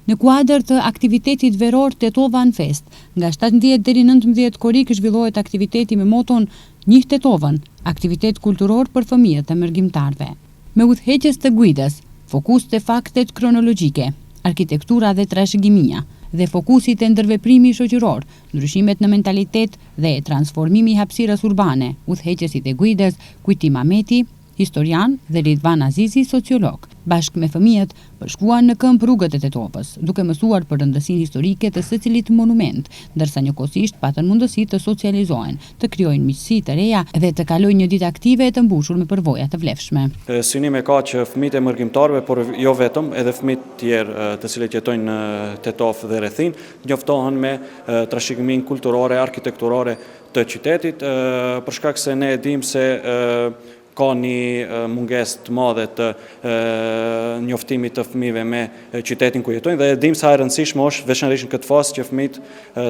Në kuadër të aktivitetit veror Tetova në festë, nga 17 deri 19 korrik zhvillohet aktiviteti me moton Njih Tetovën, aktivitet kulturor për fëmijët e mërgimtarëve. Me udhëheqës të guidës, fokus te faktet kronologjike, arkitektura dhe trashëgimia, dhe fokusi te ndërveprimi shoqëror, ndryshimet në mentalitet dhe transformimi i hapësirës urbane, udhëheqësit e guidës, Kujtim Ahmeti, historian dhe Ridvan Azizi, sociolog, bashkë me fëmijët, përshkuan në këmbë rrugët e Tetovës, duke mësuar për rëndësinë historike të secilit monument, ndërsa njëkohësisht patën mundësi të socializohen, të krijojnë miqësi të reja dhe të kalojnë një ditë aktive e të mbushur me përvoja të vlefshme. Synim e ka që fëmijët e mërgimtarëve, por jo vetëm, edhe fëmijët tjerë të cilët jetojnë në Tetovë dhe rrethinë, të njoftohen me trashëgiminë kulturore, arkitekturore të qytetit, për shkak se ne e dimë se ka një mungesë të madhe të njoftimit të fëmijëve me qytetin ku jetojnë dhe e dimë sa e rëndësishme është veçanërisht në këtë fazë që fëmijët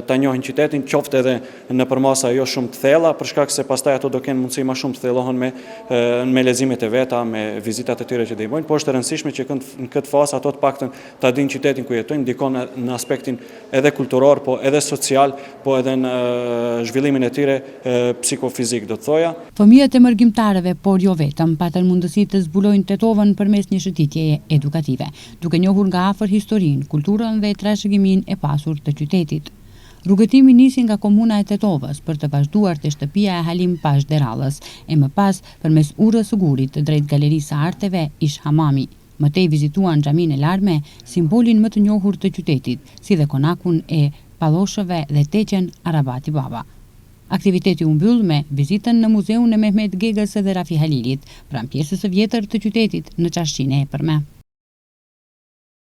ta njohin qytetin, qoftë edhe në përmasa jo shumë të thella, për shkak se pastaj ato do kenë mundësi më shumë të thellohen me me leximet e veta, me vizitat e tyre që do i bëjnë, por është e rëndësishme që në këtë fazë ato të paktën ta dinë qytetin ku jetojnë, ndikon në aspektin edhe kulturor, po edhe social, po edhe në zhvillimin e tyre psikofizik, do të thoja. Fëmijët e mërgimtarëve, por jo vetëm, patën mundësi të zbulojnë Tetovën përmes një shëtitjeje edukative, duke njohur nga afër historinë, kulturën dhe trashëgiminë e pasur të qytetit. Rrugëtimi nisi nga komuna e Tetovës për të vazhduar te shtëpia e Halim Pashë Derallës, e më pas përmes Urës së Gurit drejt Galerisë së Arteve, ish-Hamami. Më tej vizituan Xhaminë e Larme, simbolin më të njohur të qytetit, si dhe konakun e Palloshëve dhe teqen Arabati Baba. Aktiviteti u mbyll me vizitën në Muzeun e Mehmet Gegës dhe Rafi Halilit, pranë pjesës së vjetër të qytetit, në Çarshinë e Epërme.